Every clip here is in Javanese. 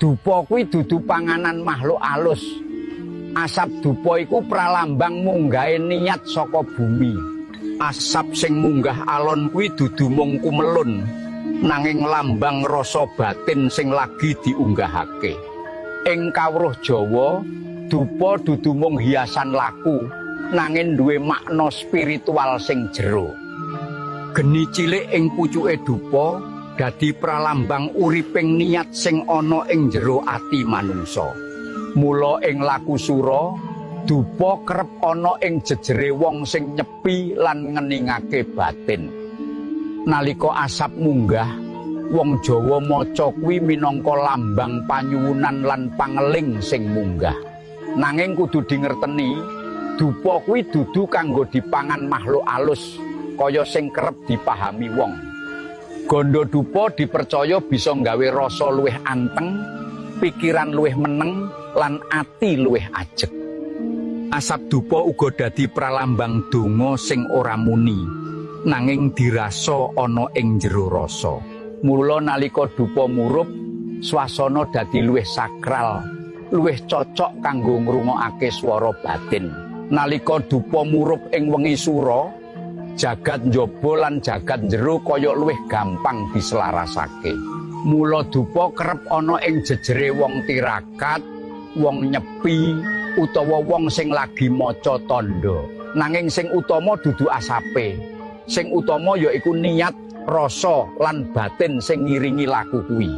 Dupa kuwi dudu panganan makhluk alus. Asap dupa iku pralambang munggahe niat saka bumi. Asap sing munggah alon kuwi dudu mung kumelun, nanging lambang rasa batin sing lagi diunggahake. Ing kawruh Jawa, dupa dudu mung hiasan laku, nanging duwe makna spiritual sing jero. Geni cilik ing pucuke dupa dadi pralambang uriping niat sing ana ing jero ati manungsa. Mula ing laku sura, dupa kerep ana ing jejere wong sing nyepi lan ngeningake batin. Nalika asap munggah, wong Jawa maca kuwi minangka lambang panyuwunan lan pangeling sing munggah. Nanging kudu dingerteni, dupa kuwi dudu kanggo dipangan makhluk alus kaya sing kerep dipahami wong. Ganda dupa dipercaya bisa nggawe rasa luwih anteng, pikiran luwih meneng, lan ati luwih ajeg. Asap dupa uga dadi pralambang donga sing ora muni, nanging dirasa ana ing jero rasa. Mula nalika dupa murup, swasana dadi luwih sakral, luwih cocok kanggo ngrungokake swara batin. Nalika dupa murup ing wengi sura, jagat njaba lan jagat njero kaya luwih gampang diselarasake. Mula dupa kerep ana ing jejere wong tirakat, wong nyepi, utawa wong sing lagi maca tandha. Nanging sing utama dudu asape. Sing utama yaiku niat, rasa lan batin sing ngiringi laku kuwi.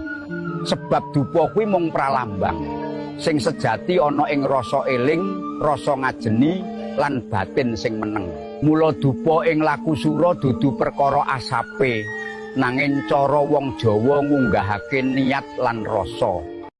Sebab dupa kuwi mung pralambang. Sing sejati ana ing rasa eling, rasa ngajeni lan batin sing meneng. Mula dupa ing laku sura dudu perkara asape, nanging cara wong Jawa ngunggahake niat lan rasa.